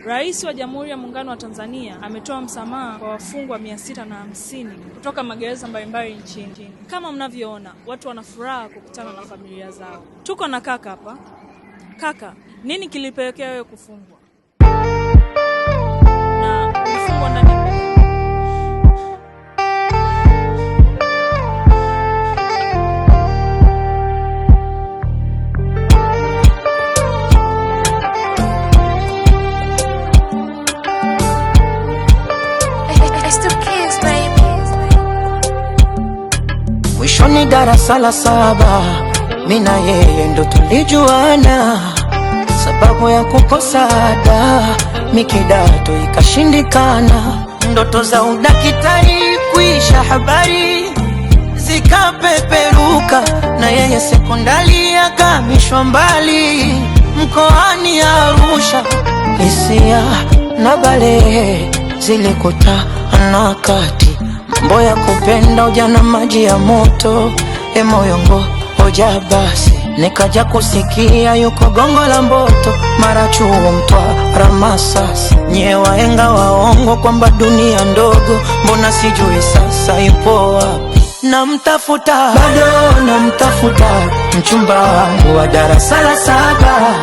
Rais wa Jamhuri ya Muungano wa Tanzania ametoa msamaha kwa wafungwa 650 kutoka magereza mbalimbali nchini. Kama mnavyoona, watu wana furaha kukutana na familia zao. Tuko na kaka hapa. Kaka, nini kilipelekea wewe kufungwa? Na ulifungwa ndani ya It's the kids, baby. Mwishoni darasa la saba, mi na yeye ndo tulijuana. Sababu ya kukosa ada, mi kidato ikashindikana. Ndoto za udakitari kuisha, habari zikapeperuka, na yeye sekondari akamishwa mbali, mkoani Arusha. Hisia na balehe zilikutana kati, mambo ya kupenda ujana, maji ya moto, emoyongo hoja basi, nikaja kusikia yuko Gongo la Mboto, mara chuo Mtwara, Masasi, nye waenga waongo kwamba dunia ndogo, mbona sijui sasa yupo wapi? Namtafuta bado namtafuta, mchumba wangu wa darasa la saba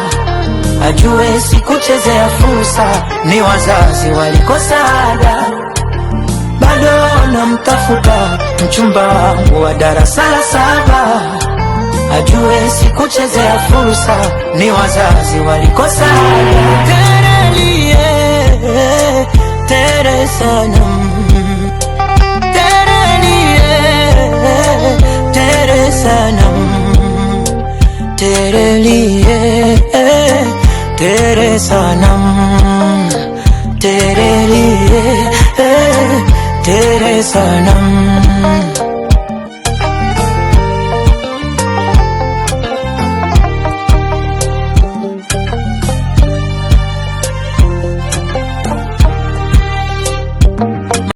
ajue sikuchezea fursa, ni wazazi walikosa ada. Bado namtafuta mchumba wangu wa darasa la saba, ajue sikuchezea fursa, ni wazazi walikosa ada. Terelie tere sanam, terelie tere sanam, तेरे लिए तेरे सनम, तेरे लिए तेरे सनम।